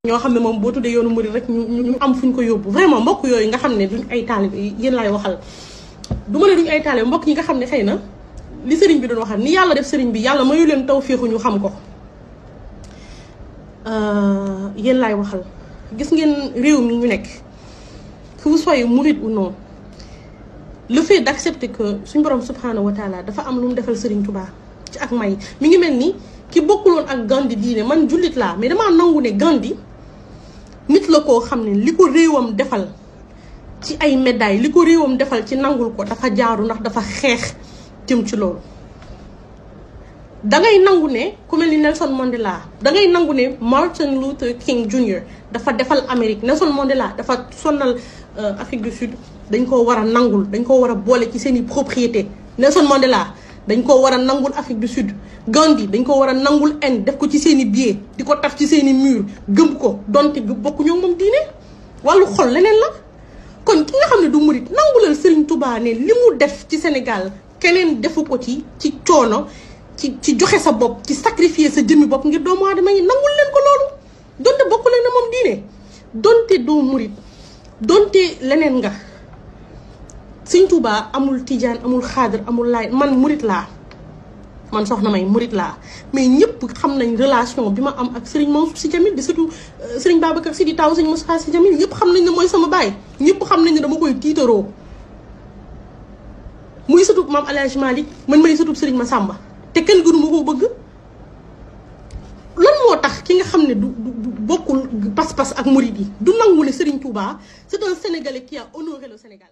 ñoo xam ne moom boo tuddee yoonu murid rek ñu am fuñ ko yóbbu vraiment mbokk yooyu nga xam ne duñ ay taalibe yéen laay waxal du ma ne duñ ay taalibe mbokk yi nga xam ne xëy na li sëriñ bi doon waxal ni yàlla def sëriñ bi yàlla mayu leen tawféexu ñu xam ko yéen laay waxal gis ngeen réew mi ñu nekk que vous soyez mouride ou non le fait d'accepter que suñu borom subhanahu wa taala dafa am lu mu defal sëriñ Touba ci ak may mi ngi mel ni ki bokkuloon ak Gandhi diine man jullit laa mais damaa nangu ne Gandhi nit la koo xam ne li ko réewam defal ci ay médailles li ko réewam defal ci nangul ko dafa jaaru ndax dafa xeex jëm ci loolu dangay nangu ne ku mel ni Nelson Mandela dangay nangu ne Martin Luther King Jr dafa defal Amérique Nelson Mandela dafa sonnal Afrique du Sud dañ koo war a nangul dañ koo war a boole ci seeni propriété Nelson Mandela dañ koo war a nangul Afrique du Sud Gandhi dañ ko war a nangul Inde def ko ci seeni billet di ko taf ci seeni mur gëm ko donte bokku ñoo moom diine wàllu xol leneen la kon ki nga xam ne du murit nangulal Serigne Touba ne li mu def ci Sénégal keneen defu ko ci coono ci joxe sa bopp ci sacrifier sa jëmmi bopp ngir doomu aadama yi nangul leen ko loolu donte bokku leen na moom diine donte doo murit donte leneen nga Serigne Touba amul tijaan amul xaadar amul laay man murit laa man soxna May murit laa mais ñëpp xam nañ relation bi ma am ak Serigne Mansour Sy Djamil di surtout Serigne Babacar Sy di taw Serigne Moustapha Sy Djamil ñëpp xam nañ ne mooy sama baay ñëpp xam nañ ne dama koy tiitaroo muy surtout maam El Hadj Malick man may surtout Serigne Massamba te kenn gënu ma koo bëgg lan moo tax ki nga xam ne du bokkul pas-pas ak murit yi du nangu ne Serigne Touba c'est un Sénégalais qui a honoré le Sénégal.